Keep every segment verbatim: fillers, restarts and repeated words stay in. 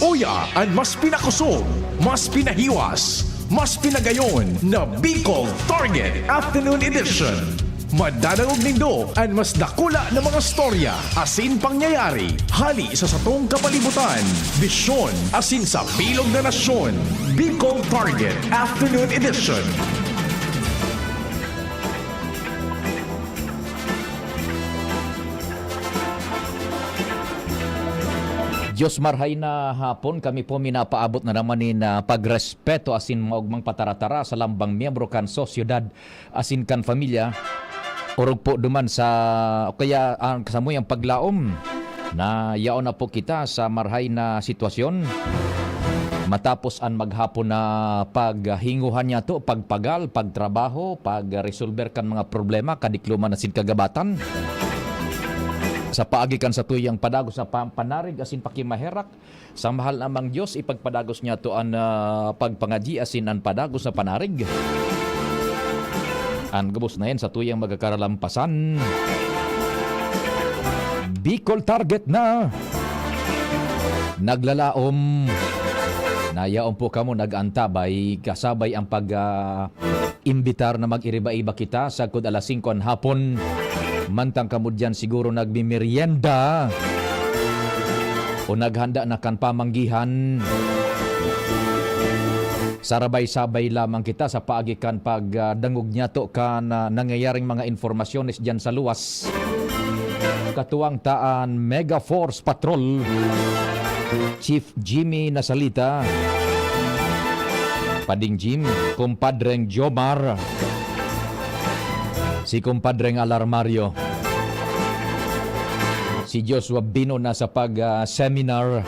Uya an mas pinakosog, mas pinahiwas, mas pinagayon na Bicol Target Afternoon Edition. Madadangog nindo an mas dakula na mga storya asin pangyayari hali sa satong kapalibutan, bisyon asin sa bilog na nasyon. Bicol Target Afternoon Edition. Diyos marhay na hapon, kami po minapaabot na naman nin, ah, pagrespeto asin maogmang pataratara sa lambang miyembro kan sosyedad asin kan pamilya. Orog po duman sa, o kaya, ah, samuyang paglaom na yaon na po kita sa marhay na sitwasyon. Matapos an maghapon na paghinguhan niyato, pagpagal, pagtrabaho, pagresolber kan mga problema, kadikloman asin kagabatan. Sa paagi kan satuyang padagos na pa-, panarig asin pakimaherak, sa mahal namang Dios, ipagpadagos niyato an, ah, pagpangadyi asin an padagos na panarig. An gabos na yan satuyang magkakaralampasan. Bicol Target na naglalaom. Nayaon po kamo nag-antabay, kasabay ang pag, ah, imbitar na mag-iriba-iba kita sagkod alas singko an hapon. Mantang kamo diyan siguro nagmimerienda o naghanda na kan pamanggihan. Sarabay-sabay lamang kita sa paagi kan pagdangog niyato kan, ah, nangyayaring mga impormasyones diyan sa luwas. Katuwang ta an Mega Force Patrol, Chief Jimmy Nasalita, Pading Jim, Kumpadreng Jomar, si Kumpadreng Alarmario, si Joshua Bino nasa pag, ah, seminar,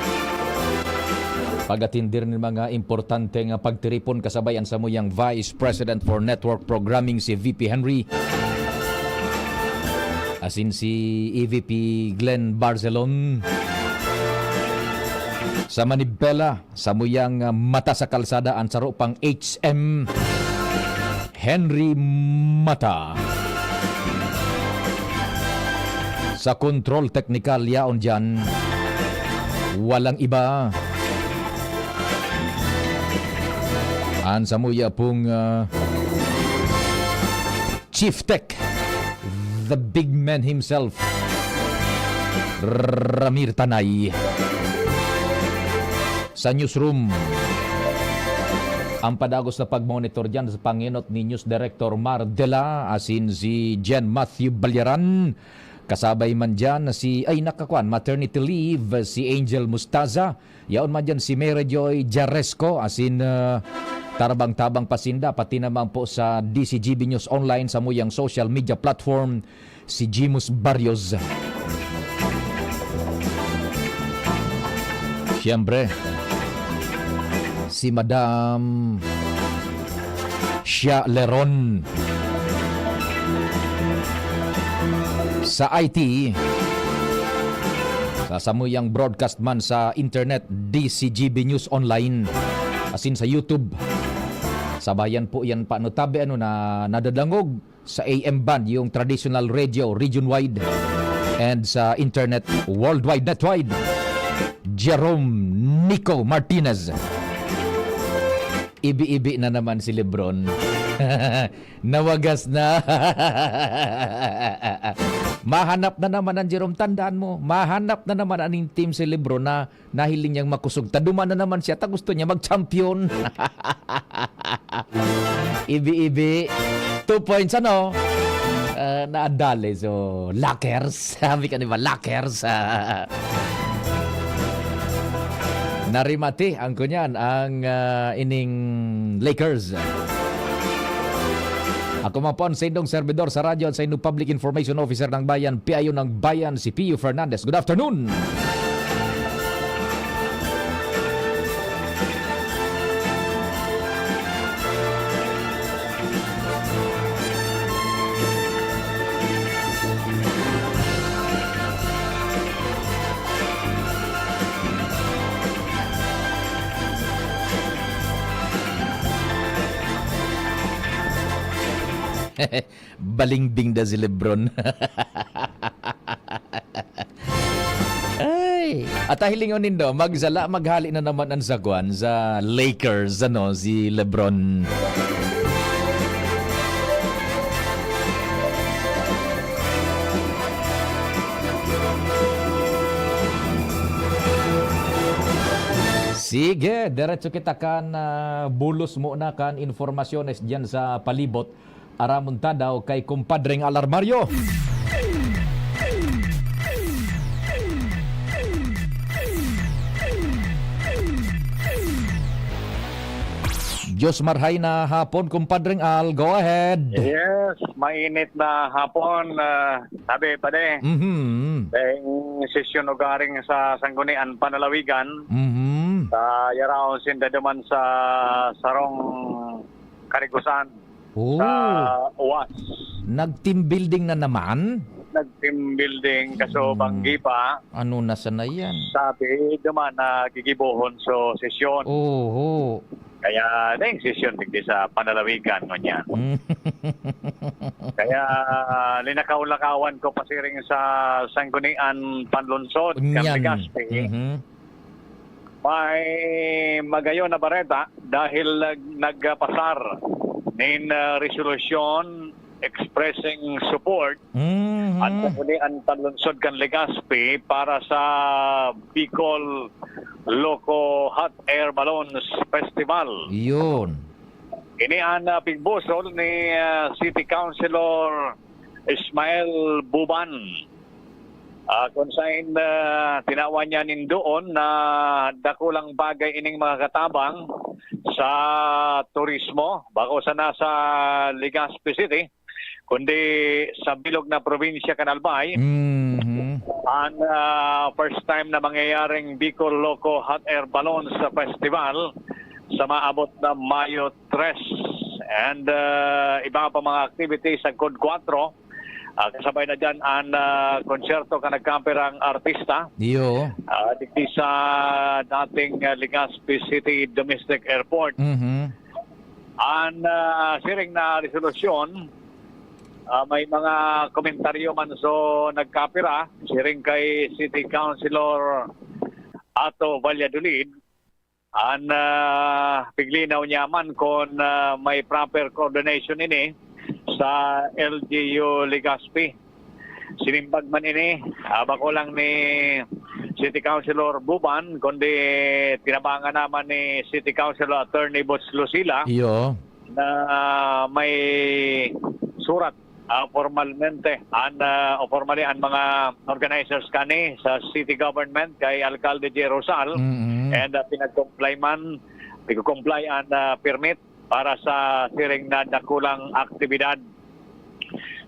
pag-atindir nin mga importanteng, ah, pagtiripon, kasabay an samuyang Vice President for Network Programming, si V P Henry, asin si E V P Glenn Barcelon. Sa manibela, samuyang, ah, mata sa kalsada, an saro pang H M, Henry Mata. Sa kontrol teknikal yaon diyan, walang iba, an samuya pong, ah, Chief Tech, the big man himself, Ramir Tanay. Sa newsroom, ang padagos na pagmonitor diyan sa pangenot ni News Director Mar Dela, asin si Jen Matthew Balyaran. Kasabay man diyan si, ay, nakakuan, maternity leave, si Angel Mustaza. Yaon man diyan si Mary Joy Jaresco, asin, ah, tarabang-tabang pa sinda, pati naman po sa D C G B News Online, samuyang social media platform, si Jimus Barrios. Siyempre, si Madam Shia Leron. Sa I T, sa samuyang broadcast man sa internet, D C G B News Online, asin sa YouTube. Sabayan po yan pa, ano, tabi, ano, na nadadangog sa A M band, yung traditional radio, region-wide, and sa internet, worldwide, netwide. Jerome Nico Martinez. Ibi-ibi na naman si Lebron. Nawagas na. Mahanap na naman ang Jerome. Tandaan mo, mahanap na naman ang team si Lebron na nahiling niyang makusog. Ta duman na naman siya, ta gusto niya mag-champion. Ibi-ibi. Two points, ano? Ah, naadali. So, Lakers. Sabi ka, di ba? Lakers. Narimati ang kunyan, ang, ah, ining Lakers. Ako man po ang saindong servidor sa radyo at saindong Public Information Officer ng Bayan, P I O ng Bayan, si Pio Fernandez. Good afternoon! Balingbing na si Lebron. Ay, At hilingon nindo, magsala, maghali na naman an sagwan sa Lakers, ano, si LeBron. Sige, diretso kita kan, ah, bulos muna kan informasyones diyan sa palibot. Aramon ta daw kay Kumpadreng Alarmario. Diyos marhay na hapon, Kumpadreng Al. Go ahead. Yes, mainit na hapon, ah, sabi, pare. Mhm. Dahil sesyon ugaring sa Sanggunian Panalawigan, Mhm. sa Yaraon sinda duman sa sarong karigusan Oh. sa uwas. Nag-team building na naman? Nag-team building, kaso Hmm. banggi pa. Ano na sana yan? Sabi, duman na gigibohon so sesyon. Oho. Kaya, na yung sesyon, digdi sa panalawigan, ngunyan. Hmm. Kaya, linakaw-lakawan ko pasiring sa Sanggunian Panlunsod, kan Nyan. Legazpi. Mhm. May magayon na bareta dahil nag-, nagpasar nin, ah, resolusyon expressing support Mhm. at muli ang panlunsod kan Legazpi para sa Bicol Loco Hot Air Balloons Festival. Yun. Ini ang, ah, pigbusol ni, ah, City Councilor Ismael Buban. Ah, kung saan, ah, tinawan niya nin doon na dakulang bagay ining mga katabang sa turismo, bako sana sa Legazpi City, kundi sa bilog na probinsya kan Albay. Mhm. Ang, ah, first time na mangyayaring Bicol Loco Hot Air Balloons Festival sa maabot na Mayo tres. And, ah, iba pa mga activities sagkod kwatro. Ah, kasabay na dyan ang, ah, konsyerto kan nagkaperang artista. Iyo. Ah, digdi sa dating, ah, Legazpi City Domestic Airport. Mhm. Ang, ah, siring na resolusyon, ah, may mga komentaryo man so nagkapira, siring kay City Councilor Ato Valladolid, an, ah, piglinaw niya man kun, ah, may proper coordination ini sa L G U Legazpi. Sinimbag man ini, ah, bako lang ni City Councilor Buban, kundi tinabangan naman ni City Councilor Attorney Boots Lucila Iyo. na may surat, ah, formalmente, an, ah, o formally, ang mga organizers kani sa city government kay Alcalde J. Rosal, Mm-mm. and, ah, pinag-comply man, pinag-comply ang, ah, permit para sa siring na dakulang aktibidad.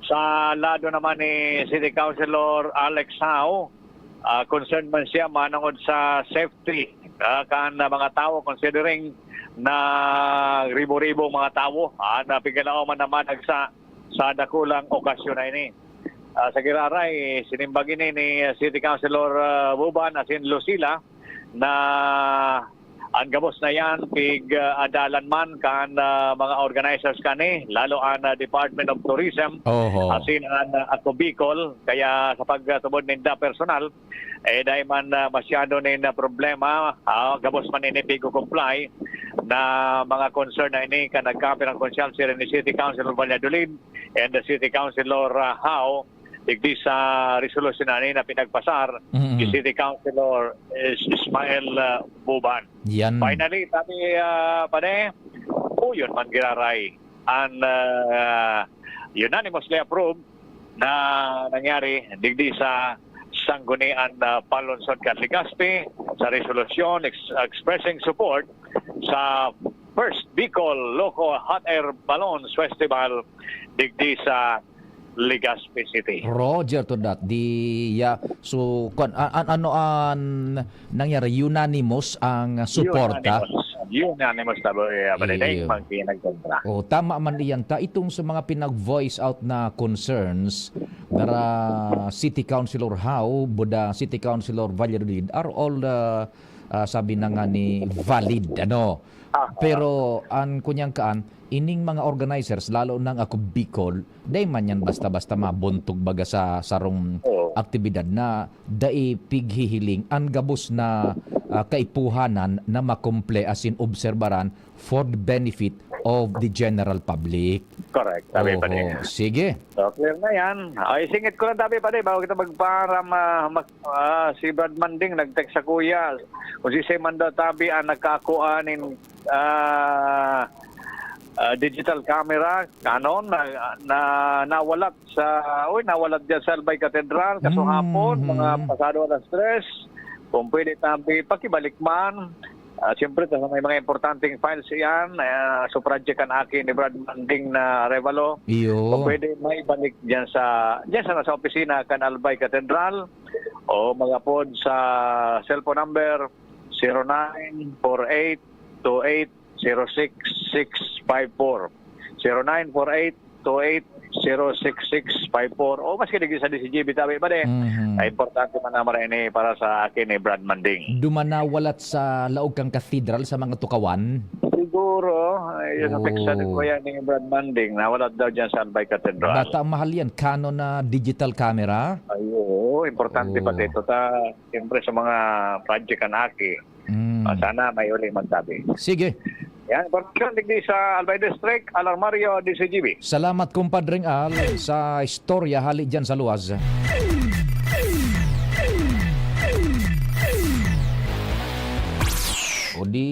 Sa lado naman ni City Councilor Alex Hao, ah, concerned man siya manongod sa safety, ah, kan mga tawo, considering na ribo-ribo mga tawo, ah, na pigalaoman na madagsa sa dakulang okasyon na ini. Ah, sa giraray, sinimbag ini ni City Councilor, ah, Buban asin Lucila na an gabos na yan, pig, ah, adalan man kan, ah, mga organizers kani, lalo an, ah, Department of Tourism, Oho. asin an, ah, Ako Bicol. Kaya sa pagtubod ninda personal, eh, dai man, ah, masyado nin, ah, problema, ah, gabos man ini pig-comply na mga concern na ini kan nagkapirang konsyal, siring ni City Councilor Valladolid and the City Councilor, ah, Hao, digdi sa resolusyon na ini na pinagpasar Mm-mm. ni City Councilor Is-, Ismael, ah, Buban. Yan. Finally, sabi, ah, pare, uyon man giraray an, ah, unanimously approved na nangyari digdi sa Sanggunian na Panlunsod kan Legazpi sa resolusyon ex-, expressing support sa First Bicol Loco Hot Air Balloons Festival digdi sa Legazpi City. Roger to that. Di, ya, so, kwan, a-, an-, ano an nangyari? Unanimous ang suporta? Unanimous. Unanimous na ba, eh, Iyo. Magkinagkontra. Oh, tama man iyan ta. Itong sa mga pinag-voice out na concerns, nara City Councilor Hao, buda City Councilor Valladolid, are all, uh, uh, sabi na nga ni valid, ano? Ah, ah. Pero, an kunyang kaan, ining mga organizers, lalo nang Ako Bicol, dai man yan basta-basta mabuntog baga sa sarong Oo. aktibidad na dai pighihiling an gabos na, ah, kaipuhanan na makumple asin obserbaran for the benefit of the general public. Correct, sabi pa niya. Oho, sige. So, clear na yan. Ay, singit ko lang, tabi pa rin, bago kita magparam, ah, mag, ah, si Brad Manding nag-text sa kuya. Kung si Manda Tabi ang nagkakua nin ah, ah, digital camera, Canon, na, na nawalat sa, uy, nawalat dyan sa Albay Cathedral, kaso Mm, hapon, mga mm. pasado alas tres, kung pwede, tabi, pakibalik man. Ah, siyempre, ta-, may mga importanteng files yan. Ah, so, project kan aki ni Brad Manding na Revalo. Kung Iyo. Pwede, may balik dyan sa, dyan sa nasa opisina kan Albay Cathedral o magapod sa cellphone number zero nine four eight two eight zero six six five four. Zero nine four eight two eight zero six six five four. O maski digdi sa D C G B, tabi pa din. Mhm. Ay, importante man naman ini para sa akin ni Brad Manding. Dumanawalat sa laog kan cathedral sa mga tukawan. Siguro, ay, yun ang Oh. peksa ni Kuya ni Brad Manding. Nawalat daw dyan sa Albay Cathedral. Bata mahal yan, Canon na digital camera. Ay, oo. Importante Oo. pati ito. Ta, siyempre sa mga project kan aki. Mm. Ah, sana may uli magsabi. Sige. Yan, impormasyon digdi sa Albay District, Alarmario, D C G B. Salamat, Kumpadring Al, sa istorya hali dyan sa luwas. O di,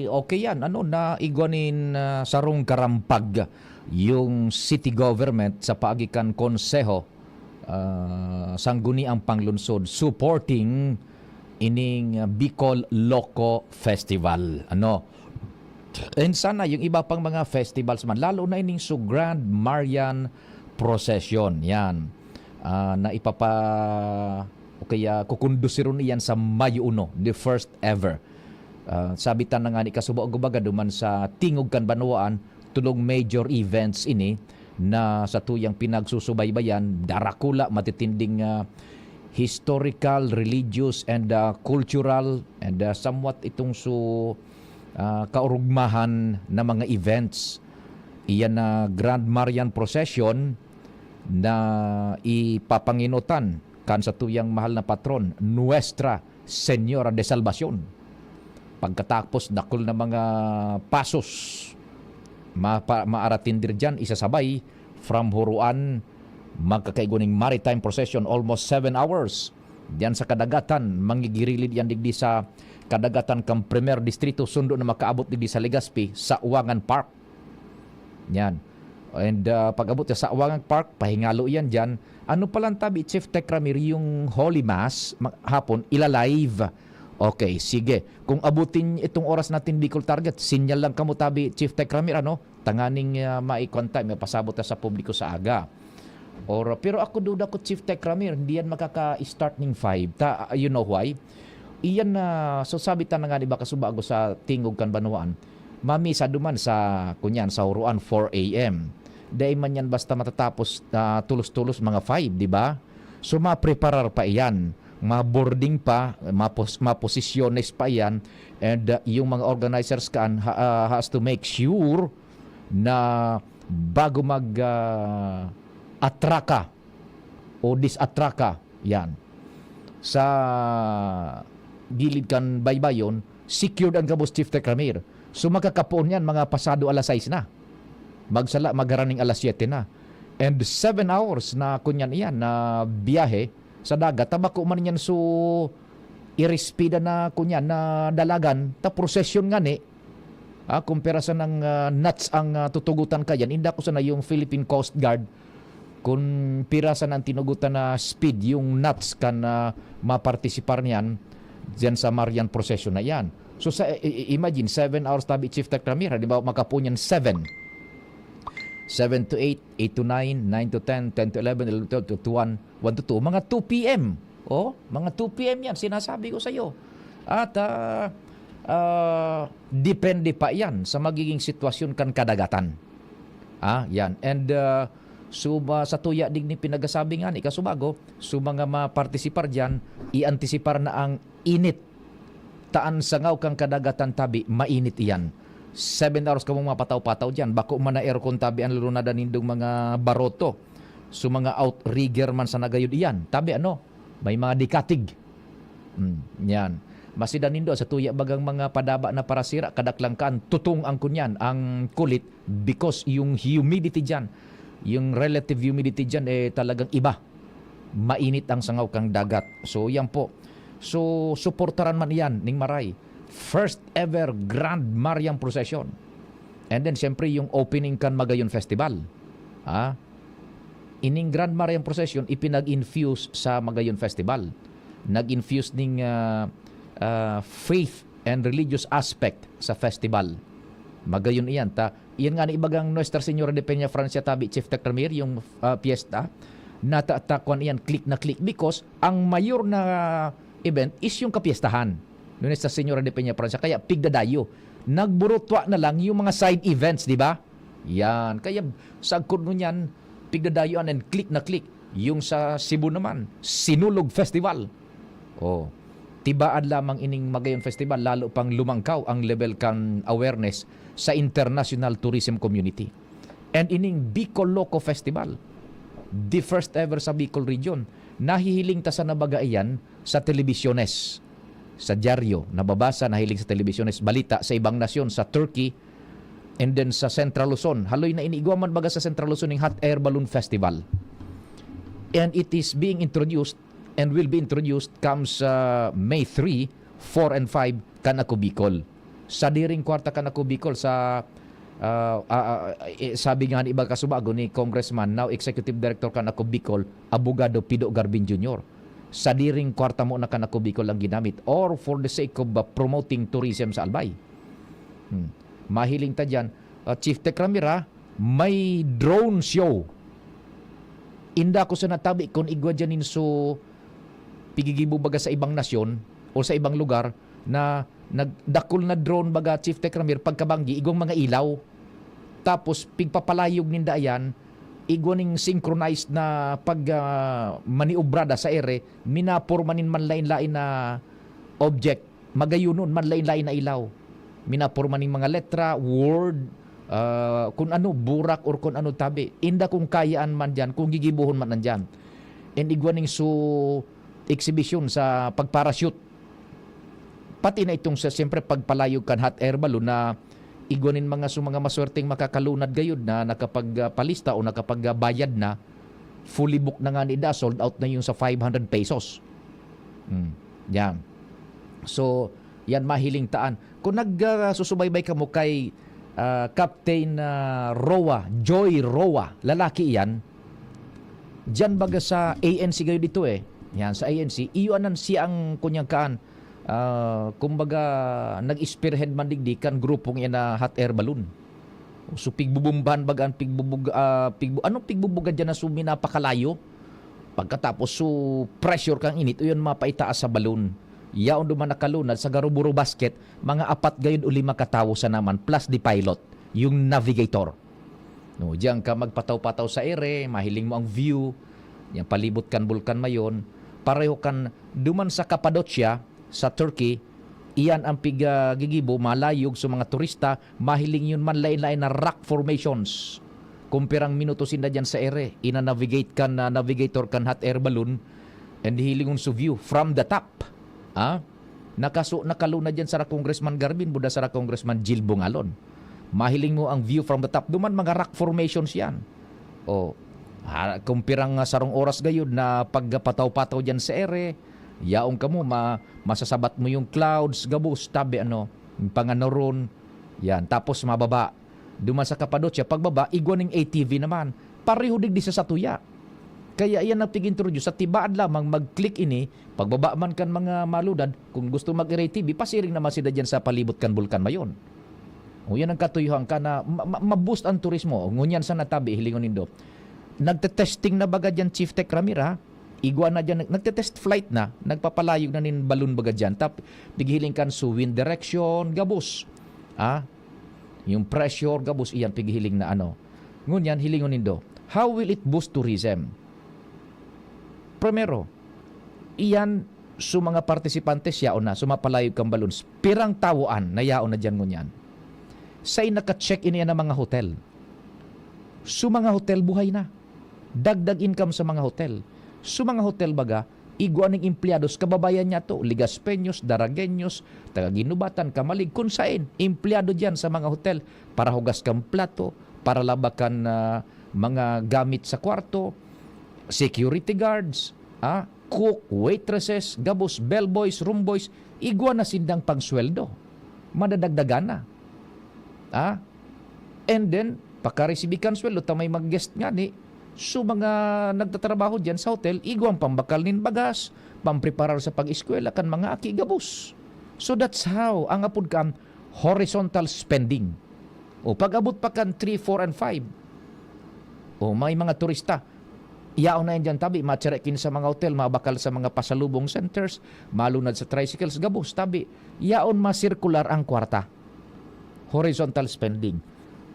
okay yan. Ano, naigwa nin, ah, sarong karampag yung city government sa paagi kan Konseho, ah, Sangguniang Panglungsod supporting ining, ah, Bicol Loco Festival. Ano? And sana yung iba pang mga festivals man, lalo na ining su Grand Marian Procession, yan, ah, na ipapa-, o kaya kukundusiron iyan sa Mayo uno, the first ever. Ah, sabi ta na nga ni kasubo, baga duman sa tingog kan banwaan, tulong major events ini na sa tuyang pinagsusubaybayan, darakula, matitinding, ah, historical, religious, and, ah, cultural, and, ah, somewhat itong su-, ah, kaurugmahan na mga events. Iyan na Grand Marian Procession na ipapanginotan kan sa tuyang mahal na patron, Nuestra Señora de Salvacion. Pagkatapos, dakul na mga pasos, mapa-, maaratindir diyan, isasabay, from Huruan, magkakaiguning maritime procession, almost seven hours. Diyan sa kadagatan, mangigirilid yan digdi sa kadagatan kan Primer Distrito, sundo na makaabot digdi sa Legazpi, sa Uwangan Park. Yan. And, ah, pag-abot sa Uwangan Park, pahingalo yan dyan. Ano pa lang tabi, Chief Tech Ramir, yung Holy Mass, ma-, hapon, ila-live. Okay, sige. Kung abutin itong oras natin, Bicol Target, sinyal lang kamo tabi, Chief Tech Ramir, ano? Tanganing, ah, maikwan tayo, may pasabot ta sa publiko sa aga. Or, pero ako duda ko, Chief Tech Ramir, hindi yan makaka-start ning five. Ta, ah, you know why? Iyan na, so sabi ta na nga, di ba, kasubago sa tingog kan banwaan, mamisa duman sa, kunyan, sa Huruan, four a m. Dai man yan basta matatapos na tulos-tulos mga five, di ba? So, mapreparar pa iyan. Maboarding pa, mapos-, maposisyones pa iyan. And, uh, yung mga organizers kaan ha-, uh, has to make sure na bago mag, uh, atraka o disatraka, yan, sa gilid kan baybayon, secured ang gabos, Chief Tech Ramir. So, makakapoon yan, mga pasado alas sais na. Magsala, magaraning alas siyete na. And seven hours na, kunyan iyan, na biyahe sa dagat, tabako man yan, so, irispida na, kunyan, na dalagan, ta prosesyon nga ni, ah, kung pira sa nang, ah, knots ang, ah, tutugutan ka yan, inda ko sana yung Philippine Coast Guard, kung pira sa nang tinugutan na speed, yung knots kan, ah, mapartisipar niyan, dyan sa Marian Procession na yan. So, sa, i-, i-, imagine, seven hours tabi, Chief Tech Ramir, halimbawa, makapoon yan seven. Seven to eight, eight to nine, nine to ten, ten to eleven, eleven to twelve, to one, one to two, mga two p m. Oh, mga two p m yan, sinasabi ko sa'yo. At, ah, ah, depende pa yan sa magiging sitwasyon kan kadagatan. Ah, yan. And, ah, so, ba, sa tuya digdi pinagasabi nga ni kasubago, so, mga mapartisipar diyan, iantisipar na ang init. Taan sangaw kan kadagatan tabi, mainit iyan. Seven hours kamong mapataw-pataw diyan. Bako man na aircon tabi ang lulunada nindong mga baroto. So, mga outrigger man sana gayud iyan. Tabi ano, may mga dikatig. Hmm, yan. Masida nindo, sa tuya bagang mga padaba na parasira, kadaklang kaan, tutong ang kunyan, ang kulit, because yung humidity dyan, yung relative humidity dyan, eh, talagang iba. Mainit ang sangaw kang dagat. So, yan po. So, suportaran man iyan ning maray. First ever Grand Marian Procession. And then, siyempre, yung opening kan Magayon Festival. Ha? Ining Grand Marian Procession, ipinag-infuse sa Magayon Festival. Nag-infuse ning, ah, ah, faith and religious aspect sa festival. Magayon iyan ta. Iyan nga ni ibagang Nuestra Señora de Peña Francia tabi, Chief Tech Ramir, yung, ah, piyesta. Natatakwan iyan, click na click. Because ang mayor na event is yung kapiestahan. Nuestra Señora de Peña Francia. Kaya pigdadayo. Nagburutwa na lang yung mga side events, di ba? Yan. Kaya sagkod nun yan, pigdadayoan and click na click. Yung sa Cebu naman, Sinulog Festival. Oh. Tibaad lamang ining Magayon Festival, lalo pang lumangkaw ang level kan awareness sa international tourism community. And ining Bicol Loco Festival, the first ever sa Bicol region, nahihiling ta sa nabaga iyan sa telebisyones, sa dyaryo, nababasa, nahiling sa telebisyones, balita sa ibang nasyon, sa Turkey, and then sa Central Luzon. Haloy na ini, igwa man baga sa Central Luzon ning Hot Air Balloon Festival. And it is being introduced and will be introduced comes, ah, May three, four, and five, kan Ako Bicol. Sadiring kwarta kan Ako Bicol sa, ah, ah, ah, eh, sabi nga ni iba kasubago ni Congressman, now Executive Director kan Ako Bicol, Abogado Pido Garbin Junior. Sadiring kwarta mo na kan Ako Bicol ang ginamit or for the sake of, ah, promoting tourism sa Albay. Hmm. Mahiling ta dyan. Ah, Chief Tech Ramir, ha, may drone show. Inda ko sa natabi kun igwa dyan nin so pigigibo baga sa ibang nasyon o sa ibang lugar na nagdakul na drone baga, Chief Tech Ramir, pagkabanggi, igwang mga ilaw. Tapos, pigpapalayog ninda ayan, igwa ning synchronized na pag, ah, maniobrada sa ere, minaporma nin manlain-lain na object, magayunon, manlain-lain na ilaw. Minaporma ning mga letra, word, ah, kun ano, burak or kun ano tabi. Inda kung kayaan man dyan, kung gigibohon man andyan. And igwa ning su exhibition sa pag-parachute. Pati na itong sa, siyempre, pagpalayog kan hot air balloon na igwa nin mga, so, mga maswerteng makakalunad gayud na nakapagpalista o nakapagbayad na, fully booked na nga ni da, sold out na yung sa five hundred pesos. Hmm, yan. So, yan mahiling taan. Kung nag, ah, susubaybay kamo kay, ah, Captain, ah, Roa, Joy Roa, lalaki iyan, diyan baga sa A N C kayo dito eh. Yan, sa A N C, iyo anan siya ang kunyang kaan, ah, kumbaga, nag-spearhead man digdi kan grupong iyan na hot air balloon. So, pigbubumbahan baga ang pigbubug-, ah, pigbu-, anong pigbubugan diyan na so minapakalayo? Pagkatapos, so, pressure kang init, o yun, mapaitaas sa balloon. Yaon duman nakalunad sa garuburo basket, mga apat gayud o lima katawo sa naman, plus the pilot, yung navigator. No, diyan ka magpataw-pataw sa ere, mahiling mo ang view, yung palibot kan Bulkan Mayon, pareho kan duman sa Cappadocia, sa Turkey, iyan ang pigagigibo, malayog sa mga turista, mahiling yun man lain-lain na rock formations. Kung pirang minuto sinda diyan sa ere, ina-navigate kan, ah, navigator kan hot air balloon, and hilingon sa view from the top. Ah? Nakaso-, nakalunad diyan sara Congressman Garbin, buda sara Congressman Jill Bungalon. Mahiling mo ang view from the top. Duman mga rock formations yan. O, ha, kung pirang, ah, sarong oras gayud na pagpataw-pataw diyan sa ere, yaon kamo, ma-, masasabat mo yung clouds, gabos, tabi, ano, yung panganoron. Yan, tapos mababa. Duman sa Cappadocia, pagbaba, igwa ning A T V naman. Pareho digdi sa satuya. Kaya iyan ang pig-introduce. Sa tibaad lamang, mag-click ini, pagbaba man kan mga maludad, kung gusto mag-R A T V, pasiring naman sila dyan sa palibot kan Bulkan Mayon. O, yan ang katuyuhan ka na ma-, ma-, ma-boost ang turismo. Ngunyan sa natabi, hilingon nindo. Nagte-testing na baga dyan, Chief Tech Ramir, ha? Igwa na dyan, nag-, nagte-test flight na, nagpapalayog na nin balloon baga dyan. Tap, pighiling kan so wind direction, gabos. Ha? Yung pressure, gabos, iyan, pighiling na ano. Ngunyan, hilingon nindo, how will it boost tourism? Primero, iyan, so mga partisipantes, yaon na, so mapalayog kang balloons. Pirang tawoan na yaon na dyan ngunyan. Say naka-check-in iyan ang mga hotel. So mga hotel, buhay na. Dagdag income sa mga hotel. So, mga hotel baga, igwa ning empleyados, kababayan niya to, Legaspeños, Daragueños, taga Guinobatan, Camalig, kun saen, empleyado diyan sa mga hotel para hugas kan plato, para laba kan, ah, mga gamit sa kwarto, security guards, ah, cook, waitresses, gabos, bellboys, room boys, igwa na sindang pangsweldo. Madadagdagan na. Ah? And then, pakaresibi kan sweldo, ta may mag-guest ngani, so, mga nagtatrabaho diyan sa hotel, igwa an pambakal nin bagas, pampreparar sa pag-eskwela kan mga aki, gabos. So, that's how, ang apod kan horizontal spending. O, pag-abot pa kan three, four, and five, o, may mga turista, yaon na yan diyan tabi, matsere kin sa mga hotel, mabakal sa mga pasalubong centers, malunad sa tricycles, gabos, tabi. Yaon masirkular ang kwarta. Horizontal spending.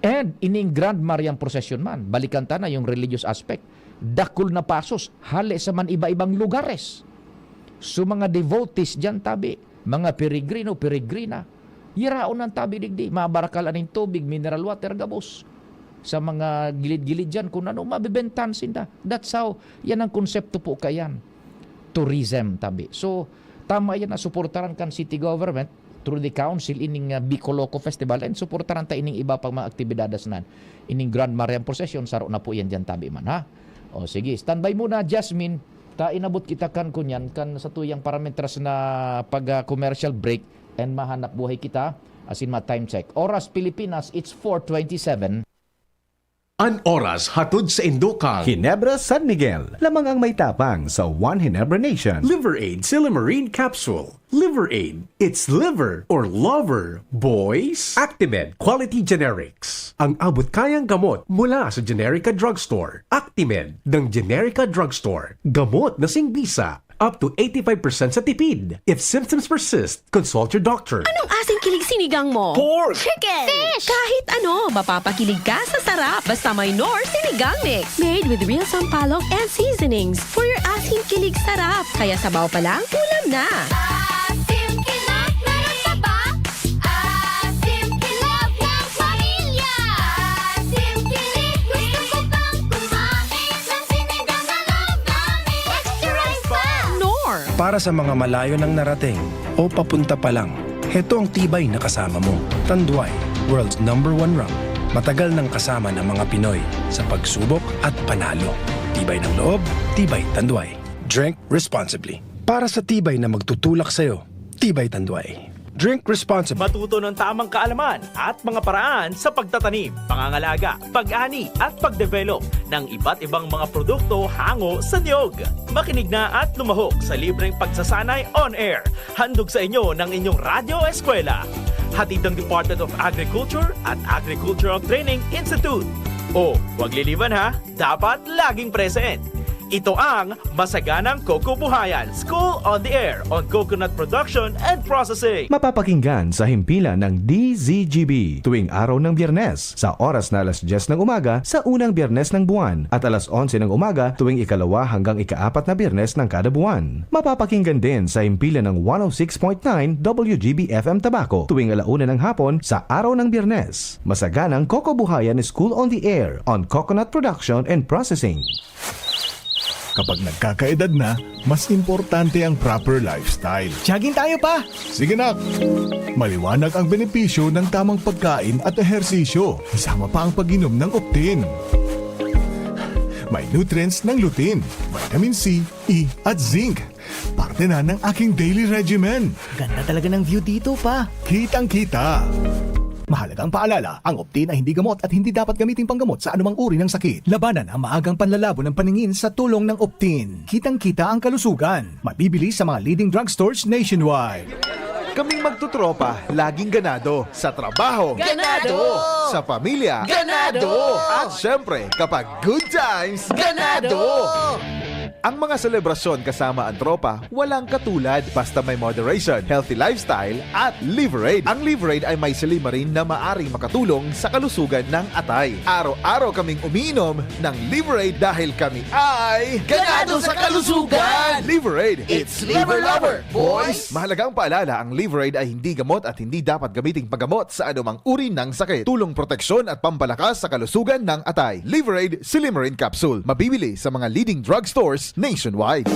And ining Grand Marian Procession man, balikan ta na yung religious aspect. Dakul na pasos, hale sa man iba-ibang lugares. So, mga devotees diyan tabi, mga peregrino, peregrina, yaraon ang tabi digdi, mabarakal aning tubig, mineral water, gabos. Sa mga gilid-gilid diyan, kung ano, mabibentahan sinda. That's how, yan ang konsepto po kayan. Tourism, tabi. So, tama yan na suportaran kan city government through the council ining, ah, Bicoloco Festival and suportaran ta ining iba pang mga aktibidades nan. Ining Grand Marian Procession, saro na po yan diyan tabi man, ha? O sige, standby muna, Jasmine. Ta inabot kita kan kunyan, kan sa tuyang parametras na pag, ah, commercial break and mahanap buhay kita, asin ma-time check. Oras Pilipinas, it's four twenty-seven. An oras hatod sa indukan. Ginebra San Miguel, lamang ang may tapang sa One Ginebra Nation. Liver Aid Silymarin Capsule. Liver Aid, it's liver or lover, boys. Actimed Quality Generics, ang abot kayang gamot mula sa Generica Drugstore. Actimed ng Generica Drugstore. Gamot na singbisa. Up to eighty-five percent sa tipid. If symptoms persist, consult your doctor. Anong asin kilig sinigang mo? Pork! Chicken! Fish! Kahit ano, mapapakilig ka sa sarap. Basta may Knorr Sinigang Mix. Made with real sampalok and seasonings for your asin kilig sarap. Kaya sabaw pa lang, ulam na. Asim kilig, meron pa ba? Asim kilig ng pamilya. Asim kilig, gusto ko pang kumain ng sinigang na love namin. Extra rice pa! Knorr! Para sa mga malayo nang narating o papunta pa lang, heto ang tibay na kasama mo. Tanduay, world's number one rum. Matagal nang kasama ng mga Pinoy sa pagsubok at panalo. Tibay ng loob, tibay Tanduay. Drink responsibly. Para sa tibay na magtutulak sa'yo, tibay Tanduay. Drink responsibly. Matuto ng tamang kaalaman at mga paraan sa pagtatanim, pangangalaga, pag-ani at pagdevelop ng iba't ibang mga produkto hango sa niyog. Makinig na at lumahok sa libreng pagsasanay on air. Handog sa inyo ng inyong Radyo Eskwela. Hatid ng Department of Agriculture at Agricultural Training Institute. O, wag liliwan ha, dapat laging present. Ito ang Masaganang Coco Buhayan, School on the Air on Coconut Production and Processing. Mapapakinggan sa himpilan ng D Z G B tuwing araw ng Biyernes, sa oras na alas dyes ng umaga sa unang Biyernes ng buwan at alas onse ng umaga tuwing ikalawa hanggang ikaapat na Biyernes ng kada buwan. Mapapakinggan din sa himpilan ng one oh six point nine W G B F M Tabaco tuwing ala una ng hapon sa araw ng Biyernes. Masaganang Coco Buhayan, School on the Air on Coconut Production and Processing. Kapag nagkakaedad na, mas importante ang proper lifestyle. Jogging tayo, pa! Sige, nak! Maliwanag ang benepisyo ng tamang pagkain at ehersisyo, kasama pa ang pag-inom ng Optin. May nutrients ng lutein, vitamin C, E, at zinc. Parte na ng aking daily regimen. Ganda talaga ng view dito, pa. Kitang-kita. Mahalagang paalala, ang Optin ay hindi gamot at hindi dapat gamiting panggamot sa anumang uri ng sakit. Labanan ang maagang panlalabo ng paningin sa tulong ng Optin. Kitang-kita ang kalusugan. Mabibili sa mga leading drugstores nationwide. Kaming magtotropa, laging ganado. Sa trabaho. Ganado! Sa pamilya. Ganado! At syempre, kapag good times, ganado! Ang mga selebrasyon kasama ang tropa, walang katulad. Basta may moderation, healthy lifestyle, at Liverade. Ang Liverade ay may silymarin na maaring makatulong sa kalusugan ng atay. Araw-araw kaming umiinom ng Liverade dahil kami ay ganado sa kalusugan! Liverade, it's Liver Lover, boy! Mahalagang paalala, ang Liverade ay hindi gamot at hindi dapat gamiting panggamot sa anumang uri ng sakit. Tulong proteksyon at pampalakas sa kalusugan ng atay. Liverade Silymarin Capsule. Mabibili sa mga leading drugstores nationwide.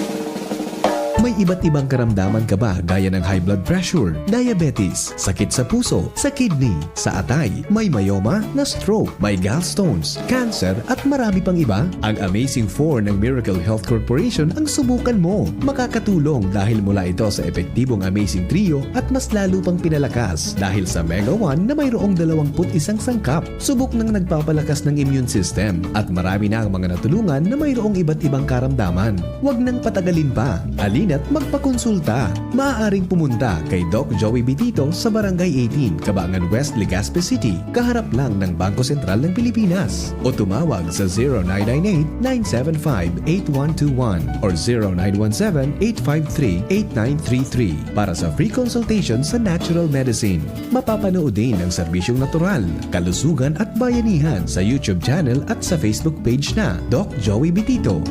May iba't ibang karamdaman ka ba, gaya ng high blood pressure, diabetes, sakit sa puso, sa kidney, sa atay, may myoma, na-stroke, may gallstones, cancer, at marami pang iba? Ang Amazing Four ng Miracle Health Corporation ang subukan mo. Makakatulong dahil mula ito sa epektibong Amazing Trio at mas lalo pang pinalakas dahil sa Mega One na mayroong dalawampu't isang sangkap. Subok nang nagpapalakas ng immune system at marami na ang mga natulungan na mayroong iba't ibang karamdaman. Huwag nang patagalin pa. Halina't magpakonsulta. Maaaring pumunta kay Doc Joey Bitito sa Barangay eighteen, Cabangan West, Legazpi City, kaharap lang ng Bangko Sentral ng Pilipinas. O tumawag sa zero nine nine eight, nine seven five, eight one two one or zero nine one seven, eight five three, eight nine three three para sa free consultation sa natural medicine. Mapapanood din ang serbisyong natural, kalusugan at bayanihan sa YouTube channel at sa Facebook page na Doc Joey Bitito.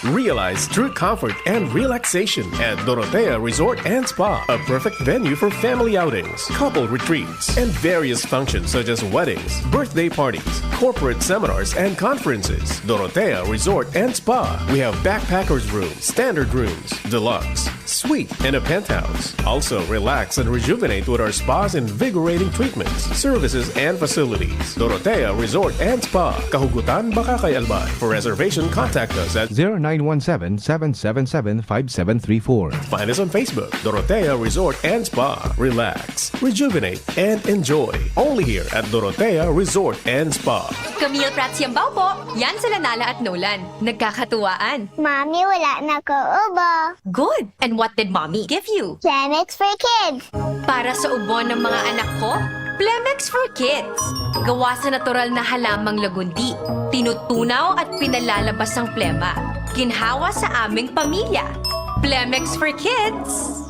Realize true comfort and relaxation at Dorotea Resort and Spa, a perfect venue for family outings, couple retreats, and various functions such as weddings, birthday parties, corporate seminars, and conferences. Dorotea Resort and Spa. We have backpackers room, standard rooms, deluxe, suite, and a penthouse. Also, relax and rejuvenate with our spa's invigorating treatments, services, and facilities. Dorotea Resort and Spa, Kahugutan, Bacacay, Albay. For reservation, contact us at zero nine one seven, seven seven seven, five seven three four. Find us on Facebook, Dorotea Resort and Spa. Relax, rejuvenate, and enjoy. Only here at Dorotea Resort and Spa. Camille Prats Yambao po. Yan sila Nala at Nolan. Nagkakatuwaan. Mami, wala na ko ubo. Good. And what did Mommy give you? Plemex for Kids. Para sa ubo ng mga anak ko, Plemex for Kids. Gawa sa natural na halamang lagundi. Tinutunaw at pinalalabas ang plema. Ginhawa sa aming pamilya. Plemex for Kids.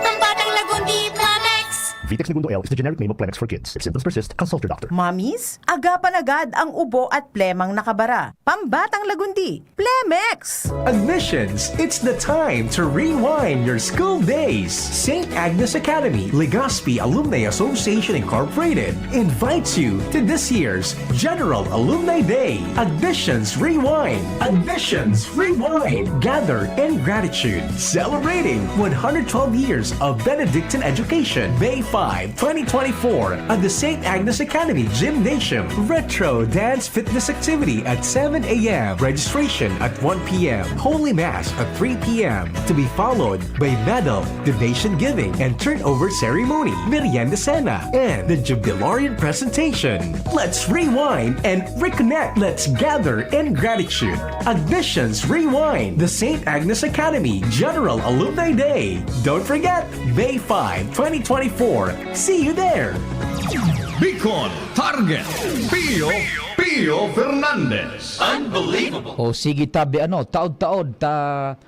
Pambatang Lagundi, Plemex! Vitex Negundo L is the generic name of Plemex for Kids. If symptoms persist, consult your doctor. Mommies, agapan agad ang ubo at plemang nakabara. Pambatang Lagundi, Plemex! Admissions, it's the time to rewind your school days. Saint Agnes Academy, Legazpi Alumni Association Incorporated invites you to this year's General Alumni Day. Admissions Rewind. Admissions Rewind. Gather in gratitude. Celebrating one hundred twelve years of Benedictine education. May five, twenty twenty-four at the Saint Agnes Academy Gymnasium. Retro dance fitness activity at seven a.m. Registration at one p.m. Holy Mass at three p.m., to be followed by medal, donation giving, and turnover ceremony, merienda cena, and the Jubilarian presentation. Let's rewind and reconnect. Let's gather in gratitude. Admissions Rewind, the Saint Agnes Academy General Alumni Day. Don't forget, May five, twenty twenty-four. See you there! Bicol Target, Pio, Pio Fernandez. Unbelievable! O sige, tabi, ano, taod-taod, ta,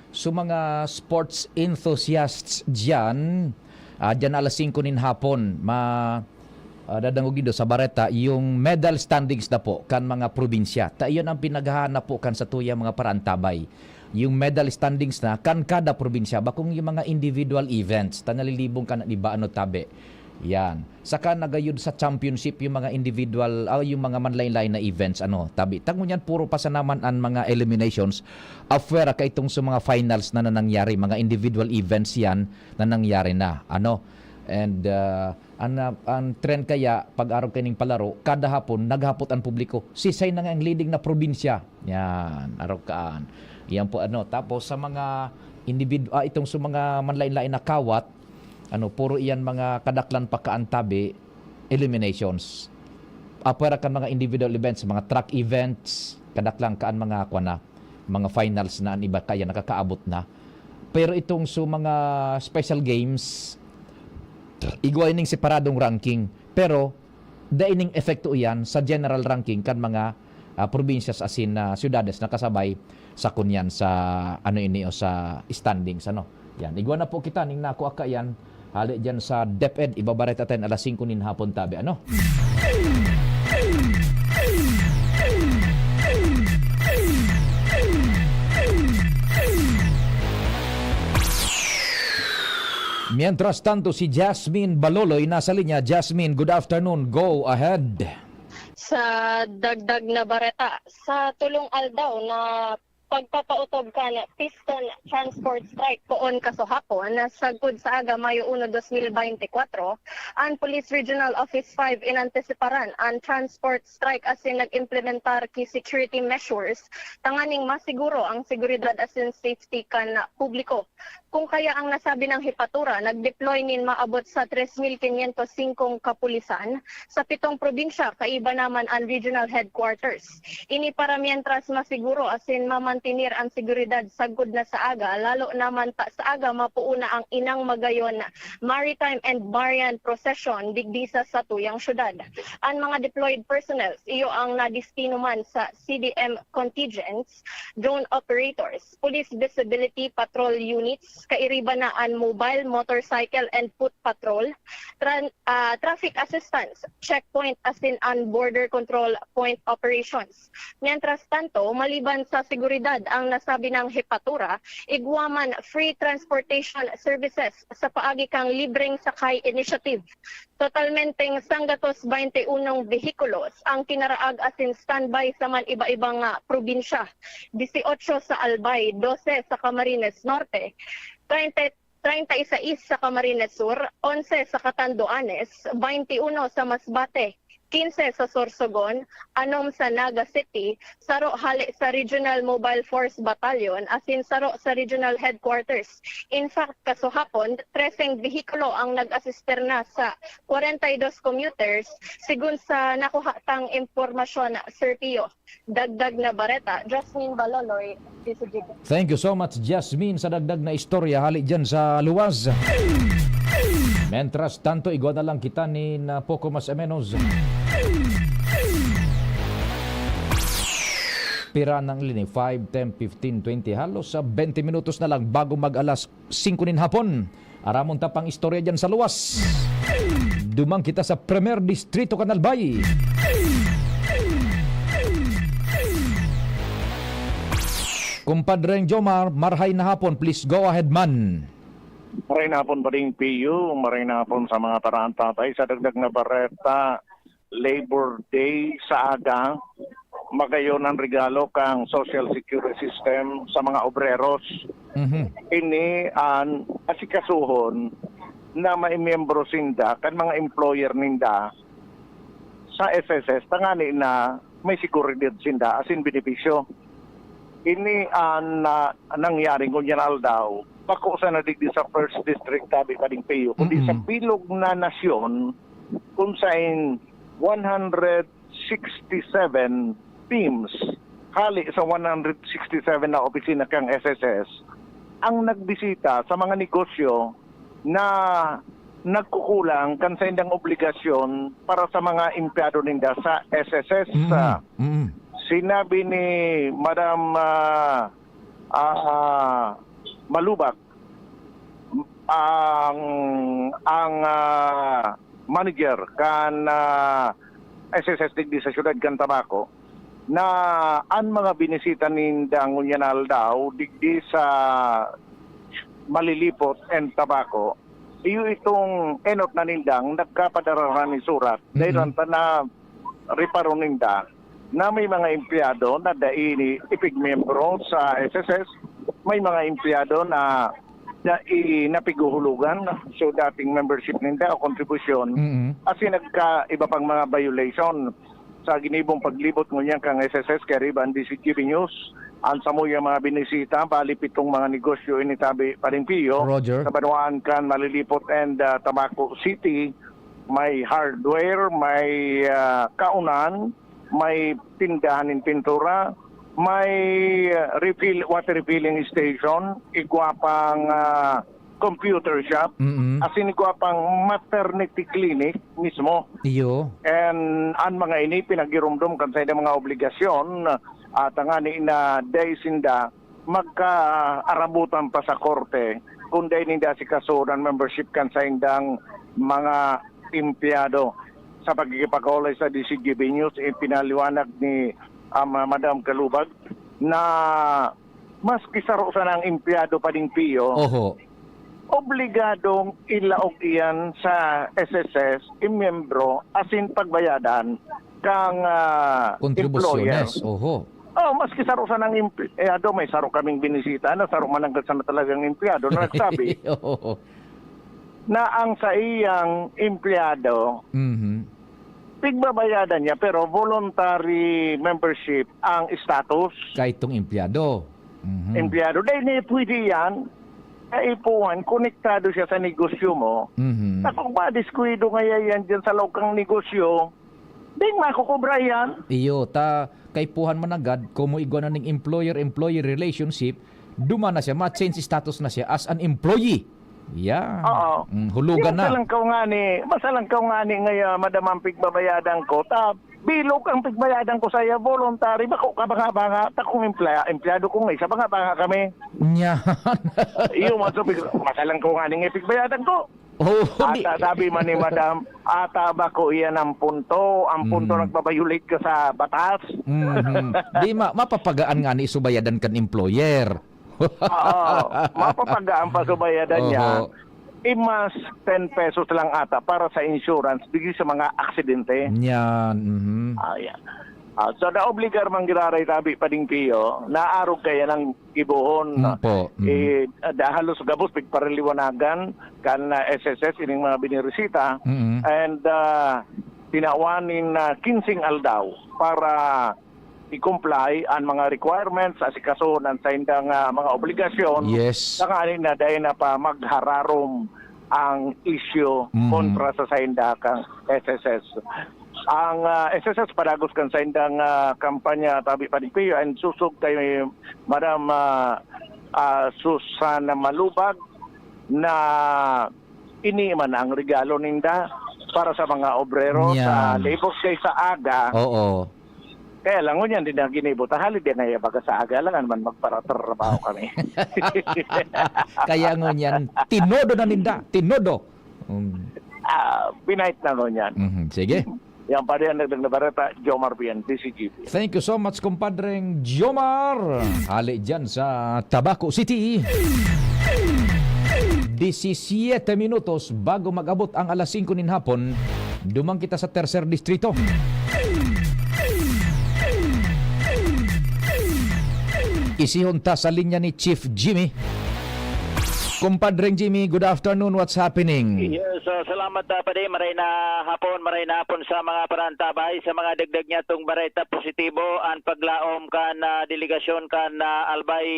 sa mga sports enthusiasts diyan, ah, diyan alas singko nin hapon, ma, ah, dadangog nindo sa bareta, yung medal standings na po kan mga probinsya. Ta iyon ang pinaghahanap po kan satuyang mga paraantabay. Yung medal standings na kan kada probinsya, bakong yung mga individual events, ta nalilibong kan iba, ano, tabi. Yan. Saka nagayod sa championship yung mga individual, ah, yung mga manlain-lain na events, ano, tabi. Ta ngunyan, puro pa sana man ang mga eliminations, afera ka itong sa mga finals na, na nangyari, mga individual events yan na nangyari na, ano. And, ah, ang, ah, ang trend kaya, pag arog kaining palaro, kada hapon, naghapot ang publiko. Sisay na nga ang leading na probinsya? Yan, arog kaan. Yan po, ano. Tapos sa mga individu-, ah, itong sa mga manlain-lain na kawat, ano, puro iyan mga kadaklan pa kaan tabi, eliminations. Apwera kan mga individual events, mga track events, kadaklan kaan mga, kwan na, mga finals na, ang iba kaya nakakaabot na. Pero itong sa mga special games, igwa ning separadong ranking. Pero dai ning epekto iyan sa general ranking kan mga, ah, probinsya asin, ah, syudades na kasabay sa kunyan sa, ano ini, o sa standings, ano. Yan, igwa na po kita ning nakua kaiyan, hali diyan sa DepEd, ibabareta tayo alas singko nin hapon tabi, ano. Mientras tanto, si Jasmine Baloloy nasa linya. Jasmine, good afternoon. Go ahead. Sa dagdag na bareta, sa tulong aldaw na pagpapautob kan Piston Transport Strike poon kaso hapon, sagkod sa aga Mayo uno, dos mil bente kwatro, an Police Regional Office five inantisiparan an transport strike asin nag-implementar ki security measures tanganing masiguro ang seguridad asin safety kan publiko. Kung kaya ang nasabi nang hepatura nag-deploy nin maabot sa tres mil quinientos singkong kapulisan sa pitong probinsya, kaiba naman an regional headquarters. Ini para mientras masiguro asin mamantener an seguridad sagkod na sa aga, lalo naman ta sa aga mapuuna ang Inang Magayon Maritime and Marian Procession digdi sa satuyang syudad. An mga deployed personnel iyo ang nadestino man sa C D M contingents, drone operators, police visibility patrol units, kairiba na an mobile, motorcycle and foot patrol, tran- ah, traffic assistance, checkpoint asin an border control point operations. Mientras tanto, maliban sa seguridad ang nasabi ng hepatura, igwa man free transportation services sa paagi kang Libreng Sakay Initiative. Totalmenteng sanggatos baynte unong behikulos ang kinaraag asin standby sa man iba-ibang, ah, probinsya, disiotso sa Albay, dose sa Camarines Norte, treinta, treinta y seis sa Camarines Sur, onse sa Catanduanes, baynte uno sa Masbate, kinse sa Sorsogon, anom sa Naga City, saro hale sa Regional Mobile Force Battalion asin saro sa Regional Headquarters. In fact, kaso hapon, treseng behikulo ang nag-asister na sa kwarenta y dos commuters, segun sa nakuha tang impormasyon, Sir Pio. Dagdag na bareta, Jasmine Baloloy, D C G B. Thank you so much, Jasmine, sa dagdag na istorya hali dyan sa luwas. Mientras tanto, igwa na lang kita ni na poco mas o menos. Pira nang lini, five, ten, fifteen, twenty. Halos sa twenty minutos na lang bago mag-alas singko nin hapon. Aramon ta pang istorya dyan sa luwas. Duman kita sa Premier Distrito kan Albay. Kumpadreng Jomar, marhay na hapon. Please go ahead man. Maray na hapon pa rin, P U. Maray na hapon sa mga taraang tatay. Sa dagdag na bareta, Labor Day sa aga, magayon ang regalo kang social security system sa mga obreros. Mhm. Ini an asikasuhon na maimiyembro sinda kan mga employer ninda sa S S S tangani na may seguridad sinda asin benepisyo. Ini an, ah, nangyari ngunyan aldaw, bako sana digdi sa First District tabi pa ding Pio, kundi sa Mm-mm. bilog na nasyon, kung sain one hundred sixty-seven teams hali sa one hundred sixty-seven na opisina kang S S S ang nagbisita sa mga negosyo na nagkukulang kan saindang obligasyon para sa mga empleyado ninda sa S S S. Mm-mm. Ah, Mm-mm. sinabi ni Madam, ah, ah, Malubak, ang ang, ah, manager kan, ah, S S S digdi sa siyudad kan Tabaco, na an mga binisita ninda ngunyan aldaw digdi sa Malilipot and Tabaco, iyo itong enot na nindang nagkapadara na nin surat. Mm-mm. Dahil ta na reparo ninda na may mga empleyado na dai ni ipigmiyembro sa S S S, may mga empleyado na dai napiguhulugan so dating membership ninda o kontribusyon, Mm-mm. asin nagkaiba pang mga violation. Sa ginibong paglibot ngunyan kang S S S, kay Riva and D C G B News, an samuyang mga binisita, bali pitong mga negosyo ini tabi, Paring Pio, Roger. Sa banwaan kan Malilipot and, ah, Tabaco City, may hardware, may, ah, kaunan, may tindahan nin pintura, may, ah, refill, water refilling station, igwa pang, ah, computer shop, Mm-mm. asin igwa pang maternity clinic mismo. Iyo. And an mga ini pinaghiromdom kan saindang mga obligasyon, ah, tangani na dai sinda magkaarabutan pa sa korte kun dai ninda asikasuhon an membership kan saindang mga empleyado. Sa pagkikipagkaulay sa D C G B News, ipinaliwanag ni, ah, Ma-, Madam Kalubag na maski saro sana ang empleyado pa ding Pio, Oho. obligadong ilaog iyan sa S S S, imiyembro, asin pagbayadan kang, ah, employer. Kontribusyones, oho. Oh, maski saro sanang empleyado, may saro kaming binisita na saro mananggad sana talagang empleyado na nagsabi Oo. na ang saiyang empleyado, Mhm. pigbabayadan niya, pero voluntary membership ang status. Kahit tong empleyado. Mhm. Empleyado. Dahil ni pwede yan, kaipuhan, konektado siya sa negosyo mo. Mhm. Na kung madiskuido ngaya yan dyan sa laog kang negosyo, di makukubra yan. Iyo, ta kaipuhan mananggad, komo igwa na ning employer-employee relationship, duman na siya, ma-change status na siya as an employee. Yeah. Oo. Mm, hulugan Yung na. Masalangkaw nga ni, masalangkaw nga ni ngaya, madam, ang pigbabayadan ko. Ta, bilog ang pigbayadan ko saiya, voluntary. Bako ka banga-banga. Ta kung empla-, empleyado ko nga isa, banga-banga kami. Yan. Iyo, maso, pig-, masalangkaw nga ni nga pigbayadan ko. Oh, di Ata sabi man ni madam, ata bako iyan ang punto. Ang punto Mm. nagbabayulit ka sa batas. Mhm. Di ma-, mapapagaan nga ni subayadan kan employer. Oo, mapapagaan pa subayadan niya. Oho. I mas ten pesos lang ata para sa insurance, digdi sa mga aksidente. Yan, mhm. Ah, yan. Ah, so, naobligar man giraray tabi pa ding Pio, naarog kaya ng gibohon. Mm, po. Mm. Eh, da-, halos gabos pigparaliwanagan kan, ah, S S S ining mga binirisita. Mm. And, ah, tinawan nin, ah, kinseng aldaw para i-comply an mga requirements, asikasuhon an saindang, ah, mga obligasyon. Yes. Tanganing na dai na pa maghararom ang isyu Mhm. kontra sa sainda kang S S S. Ang, ah, S S S padagos kan saindang, ah, kampanya tabi pa digdi, and susog kay Madam, ah, ah, Susana Malubag na ini man ang regalo ninda para sa mga obrero sa Yan. Labor Day sa aga. Oo. Kaya lang, ngunyan din ang ginibo. Tahali din nga baga sa aga lang naman magparatrabaho kami. Kaya ngunyan, tinodo na ninda. Tinodo. Mm. Ah, pinait na ngunyan. Mhm, sige. Yan pa rin ang dagdag na bareta, Jomar Bien, D C G P. Thank you so much, kumpadreng Jomar. Hali dyan sa Tabaco City. Disisiete minutos bago mag-abot ang alas singko nin hapon, duman kita sa Tercer Distrito. Isihon ta sa linya ni Chief Jimmy. Kumpadreng Jimmy, good afternoon. What's happening? Yes, ah, salamat, ah, padi. Maray na hapon, maray na hapon sa mga parantabay. Sa mga dagdag niya tong bareta positibo, ang paglaom kan, ah, delegasyon kan, ah, Albay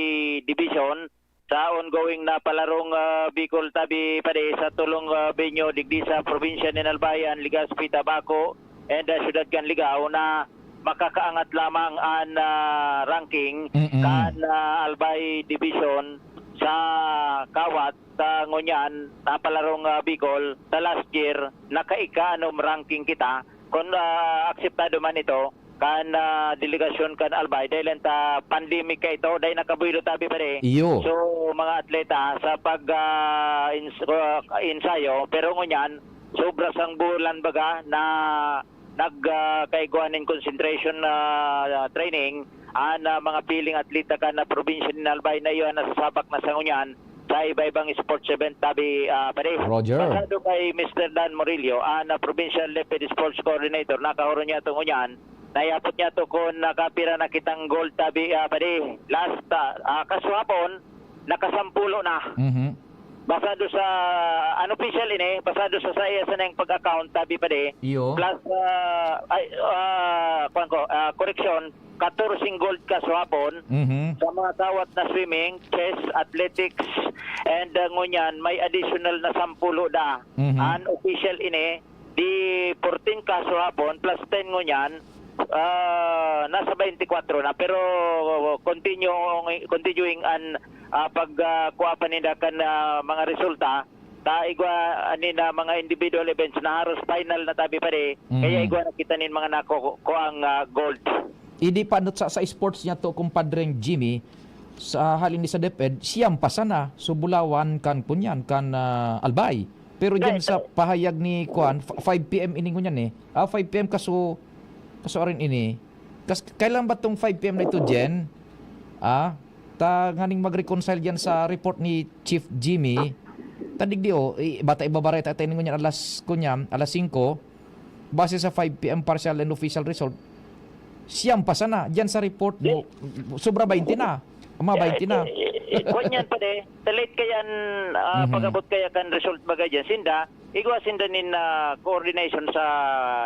Division sa ongoing na palarong, ah, Bicol tabi, padi, sa tulong, ah, venue digdi sa probinsya nin Albay, an Legazpi, Tabaco, and, ah, Syudad kan Ligao na makakaangat lamang an, ah, ranking Mm-mm. kan, ah, Albay Division sa kawat, sa ngunyan, sa palarong, ah, Bicol, sa last year, nakaika-anom ranking kita. Kung, ah, akseptado man ito, kan, ah, delegasyon kan Albay, dahil ta pandemic ka ito, dahil nakabuelo tabi pa rin. Iyo. So, mga atleta, sa pag, ah, ins-, ah, ensayo, pero ngunyan, sobra sang bulan baga na nag, ah, kaigwa nin concentration, ah, training, an, ah, mga piling atleta kan, ah, probinsya nin Albay na iyo an nasasabak na sa ngunyan sa iba-ibang sports event tabi, ah, pare. Roger. Basado kay Mister Dan Murillo, an, ah, Provincial Lipid Sports Coordinator, nakahuron niya itong ngunyan, nayapot niya to kung nakapira na kitang gold tabi, ah, pare. Last, ah, ah, kasuhapon, nakasampulo na. Mhm. Basado sa, unofficial ini, basado sa, sa iya sanang pag-account, tabi pa di. Iyo. Plus, ah, ay, ah, kuwan ko, ah, koreksyon, katorse gold kasuhapon Mhm. sa mga kawat na swimming, chess, athletics, and, ah, ngunyan, may additional na sampulo da. Mhm. Unofficial ini, di fourteen kasuhapon plus ten ngunyan, ah, nasa twenty-four na. Pero continuing, continuing an, ah, pag, ah, kuha pa ninda kan, ah, mga resulta, ta igwa, ah, ninda mga individual events na haros final na tabi pa di. Kaya Mm. igwa na kita nin mga nako-, kuang, ah, gold. Idi panot sa, sa sports niya to, kumpadreng Jimmy, sa halin ni sa DepEd, siyam pa sana, so bulawan kan kunyan, kan, ah, Albay. Pero dyan Right. sa pahayag ni kuan, f-, five P M ini ngunyan eh. Ah, five P M kaso, kaso arin ini. Kas-, kailan ba tong five P M na ito, Jen? Ah, ta nganing mag-reconcile dyan sa report ni Chief Jimmy, Tadig di, oh, i-, bata ibabareta tayo ngunyan alas, kunyan, alas singko, base sa five P M partial and official result, siyam pa sana. Diyan sa report mo, sobra baynte na. Mga baynte na. Eh, eh, eh, kwan yan, pare. Talit kayan, ah, Mhm. pag-abot kaya kan result bagay dyan. Sinda, igwa sinda nin, ah, coordination sa,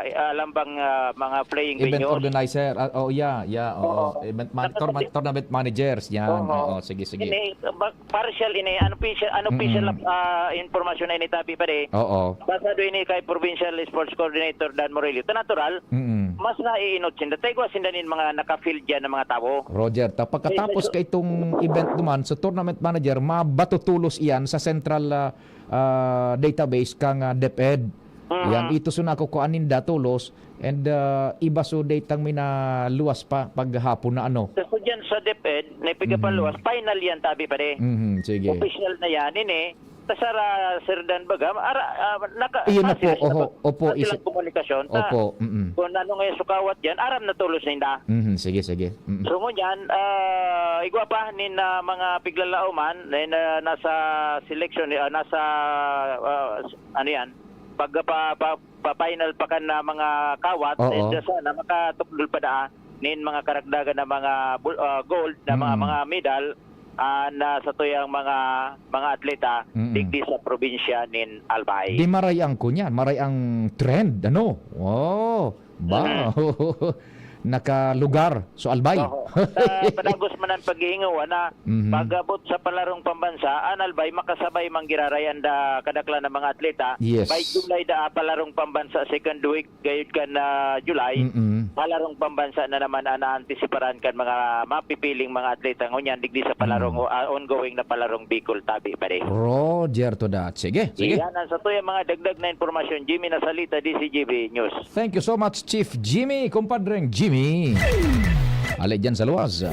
ah, lambang, ah, mga playing Event venues. organizer. Ah, oh, yeah, yeah, oo. Oo. Event man-, Nakasabit- tournament, tournament managers, yan. Oo. Oo, sige, sige. Ini, ba-, partial ini, unofficial, unofficial, Mm. ah, impormasyon na ini, tabi, pare. Oo. Basado ini kay Provincial Sports Coordinator Dan Morelio. Ta natural, Mm. mas naiinot sinda. Ta igwa sinda nin mga naka-field dyan na mga tawo. Roger, ta pagkatapos Yes, sir. ka itong event duman, sa tournament manager, mabato tolos iyan sa central, ah, ah, database kang, ah, DepEd. Mm. Yan, ito so nakukuha ninda tolos, and, ah, iba so datang minaluwas pa paghapon na ano. So, so dyan sa DepEd, na ipigapaluwas, Mhm. final yan, tabi, pare. Mhm, sige. Official na yan, ini. Ta sara, Sir Dan, baga, ara, ah, naka-, Iyon na nasa po, sila oho, ba? opo, Nasa isi- silang komunikasyon, ta, Opo, mm. kung ano nga yung sukawat dyan, aram na tolos ninda. Mhm, sige, sige. Mm. So, ngunyan, ah, igwa pa nin, ah, mga piglalauman, nin, ah, nasa selection, ah, nasa, ah, ano yan, pag, pa, pa, pa-final pa kan, ah, mga kawat, Oo. eh, sana makatukdol pa daa nin mga karagdagan na mga bul-, ah, gold, na mga, Mm. mga medal, ah, na sa tuyang mga, mga atleta, Mm. digdi sa probinsya nin Albay. Di maray ang kunyan, maray ang trend, ano? Oh, ba? Mm. Nakalugar, so Albay. Oo. Sa padagos man ang paghihingawa na Mhm. pag-abot sa palarong pambansa, an Albay makasabay man giraray an da-, kadaklan na mga atleta. Yes. By July da, palarong pambansa, second week, gayud kan, ah, July, Mm-mm. palarong pambansa na naman an naantisiparan kan mga mapipiling mga atleta ngunyan digdi sa palarong Mm. o, ah, ongoing na palarong Bicol, tabi, pare. Roger to that. Sige, sige. Iyan ang sa tuyang mga dagdag na impormasyon. Jimmy Nasalita, D C G B News. Thank you so much, Chief Jimmy, kumpadreng Jimmy. Ali dyan sa luwas.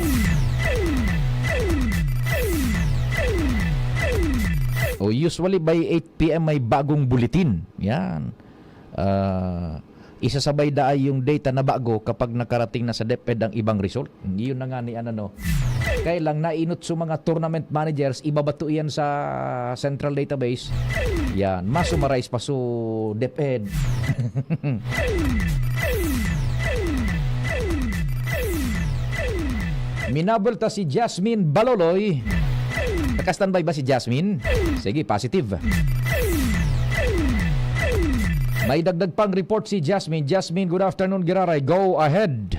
O, usually by eight P M may bagong bulletin. Yan. Ah, isasabay daay yung data na bago kapag nakarating na sa DepEd ang ibang result. Yun na nga ni ano, no. Kaya lang, nainot sa mga tournament managers, ibabato yan sa central database. Yan, mas sumarais pa sa DepEd. Minabulta si Jasmine Baloloy. Naka-standby ba si Jasmine? Sige, positive. May dagdag pang report si Jasmine. Jasmine, good afternoon, giraray. Go ahead.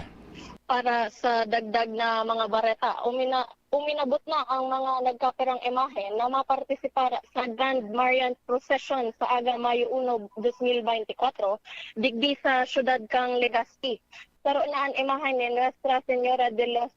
Para sa dagdag na mga bareta, umina-, uminabot na ang mga nagkapirang imahen na mapartisipar sa Grand Marian Procession sa aga Mayo uno, dos mil beintikwatro, digdi sa siyudad kan Legazpi. Saro na an imahen ni Nuestra Señora de los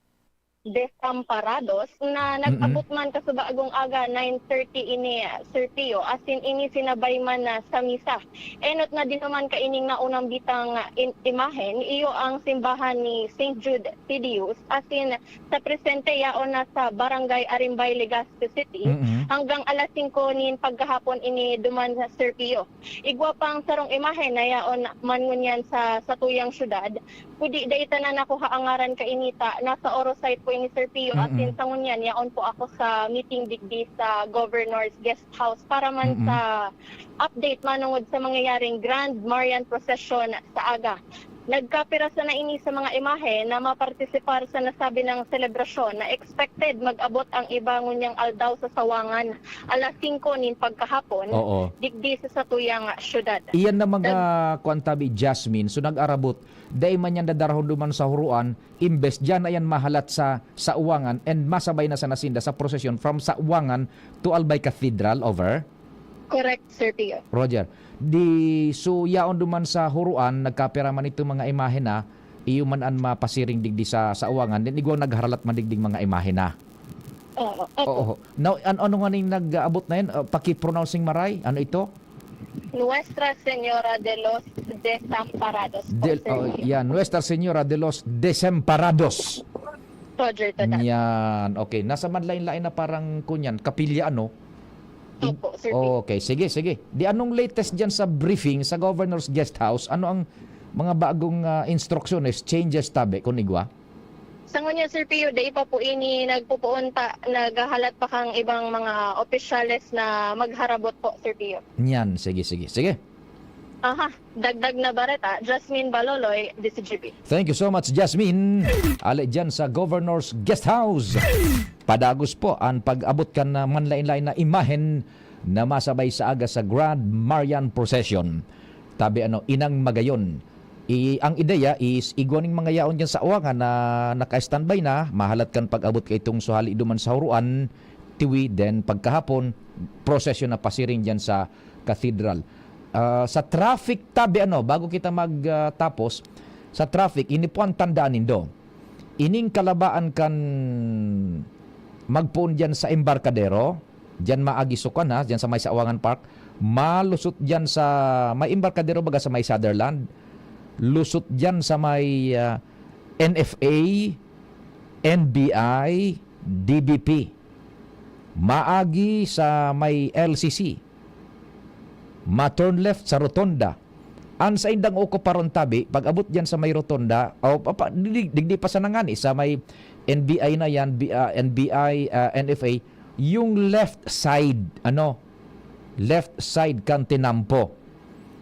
Desamparados na Mm. nag-abot man kasubagong aga, nine thirty ini, Sir Pio, asin ini sinabay man na sa misa. Enot na din naman kaining naunang bitang in-, imahen, iyo ang simbahan ni Saint Jude Thaddeus, asin sa presente yaon na sa Barangay Arimbay, Legazpi City, Mm-mm. hanggang alas singko nin pagkahapon ini duman, Sir Pio. Igwa pang sarong imahen na yaon man ngunyan sa satuyang syudad, kundi dai ta na nakuha ang ngaran kaini ta nasa Oro site po ini, Sir Pio, Mm-mm. asin sa ngunyan, yaon po ako sa meeting digdi sa Governor's Guest House para man Mm-mm. sa update manungod sa mangyayaring Grand Marian Procession sa aga. Nagkapira sana ini sa mga imahe na mapartisipar sa nasabi nang selebrasyon na expected mag-abot ang iba ngunyang aldaw sa Sawangan, alas singko nin pagkahapon, Oo. digdi sa satuyang syudad. Iyan na mga Nag- kuwan tabi, Jasmine. So, nag-arabot, dai man yan dadarahon duman sa Huroan, imbes diyan na yan mahalat sa Sawangan and masabay na sana sinda sa prosesyon from Sawangan to Albay Cathedral, over? Correct, Sir Pio. Roger. Di, so, yaon duman sa Huroan, nagkapira man itong mga imahe na, iyo man an mapasiring digdi sa, sa Sawangan, then igwang nagharalat man digdi mga imahe na. Oo, opo. Oo. Now, an-, ano nga ning nag-aabot na yan? Uh, paki-pronouncing maray? Ano ito? Nuestra Señora de los Desamparados po, Del-, Sir oh, Pio. Yan, Nuestra Señora de los Desamparados. Roger to that. Yan. Okay. Nasa man lain-lain na parang kunyan, kapilya, ano? Opo, Sir Pio. Okay, sige, sige. Di anong latest dyan sa briefing sa Governor's Guest House? Ano ang mga bagong, ah, instructions, changes, tabi, kun igwa? Sa ngunyan, Sir Pio, dai pa po ini nagpupuon ta, naghahalat pa kang ibang mga opisyales na magharabot po, Sir Pio. Yan, sige, sige, sige. Aha, dagdag na bareta, Jasmine Baloloy, D C G B. Thank you so much, Jasmine. Ali dyan sa Governor's Guest House. Padagos po an pag-abot kan, ah, manlain-lain na imahen na masabay sa aga sa Grand Marian Procession. Tabi ano, inang magayon. I-, ang ideya is igwa ning mga yaon dyan sa Uwangan na naka-standby na, mahalat kan pag-abot kaitong suhali duman sa Huroan, Tiwi, then pagkahapon, prosesyon na pasiring dyan sa Cathedral. Ah, sa traffic, tabi ano, bago kita mag, ah, tapos, sa traffic, ini po ang tandaan nindo. Ining kalabaan kan magpoon dyan sa embarkadero, dyan maagi sukan ha, dyan sa may Sawangan Park, malusot dyan sa may embarkadero baga sa may Sutherland, lusot dyan sa may, ah, N F A, N B I, D B P. Maagi sa may L C C. Ma-turn left sa rotonda. An saindang okuparon tabi, pag-abot diyan sa may rotonda, o pa, pa, digdi, digdi pa sana ngani, sa may N B I na yan, B-, ah, N B I, ah, N F A, yung left side, ano, left side kan tinampo.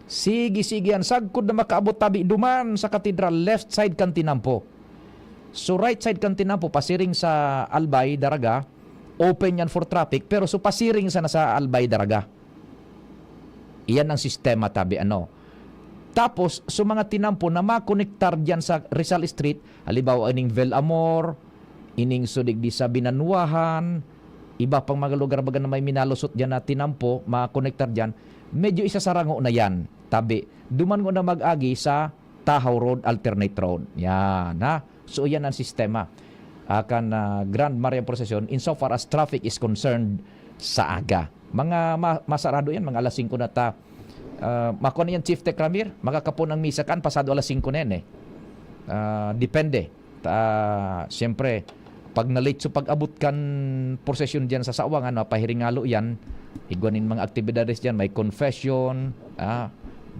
Sige, sige, an sagkod na makaabot tabi duman sa katedral, left side kan tinampo. So, right side kan tinampo, pasiring sa Albay, Daraga, open yan for traffic, pero so pasiring sana sa Albay, Daraga. Iyan ang sistema tabi, ano. Tapos, so mga tinampo na makonektar diyan sa Rizal Street, halimbawa, ining Velamor, ining so digdi sa Binanwahan, iba pang mga lugar baga na may minalusot diyan na tinampo, makonektar diyan, medyo isasarango na yan, tabi. Duman ko na mag-agi sa Tahaw Road, alternate road. Yan, ha? So, yan ang sistema. Akan, ah, Grand Marian Procession, insofar as traffic is concerned sa aga. Mga ma-, masarado yan, mga alas singko na ta. Ah, makuha na yan, Chief Tech Ramir, makakapon ang misa kan pasado alas singko na yan eh. Ah, depende. Ta, siyempre, pag na-late so pag-abot kan prosesyon diyan sa Sawangan, mapahiringalo yan. Igwa nin mga aktibidades diyan, may confession, ah,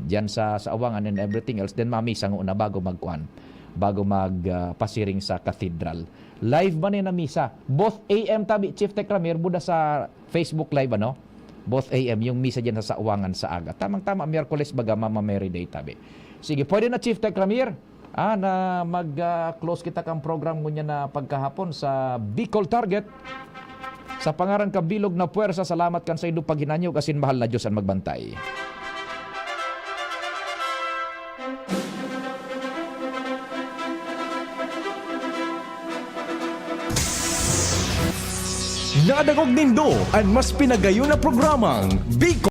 diyan sa Sawangan and everything else. Then mamisa ngona bago magkuan, bago mag, ah, pasiring sa katedral. Live man yan na misa. Both A M tabi, Chief Tech Ramir, buda sa Facebook Live, ano? Both A M, yung misa diyan sa Sawangan sa aga. Tamang-tama, Miyerkules baga, Mama Mary Day tabi. Sige, pwede na, Chief Tech Ramir. Ah, na mag, ah, close kita kang program ngunyan na pagkahapon sa Bicol Target. Sa pangaran ka Bilog na Puwersa, salamat kan saindo paghinanyog asin mahal na Diyos an magbantay. Nadangog nindo an mas pinagayon na programang Bicol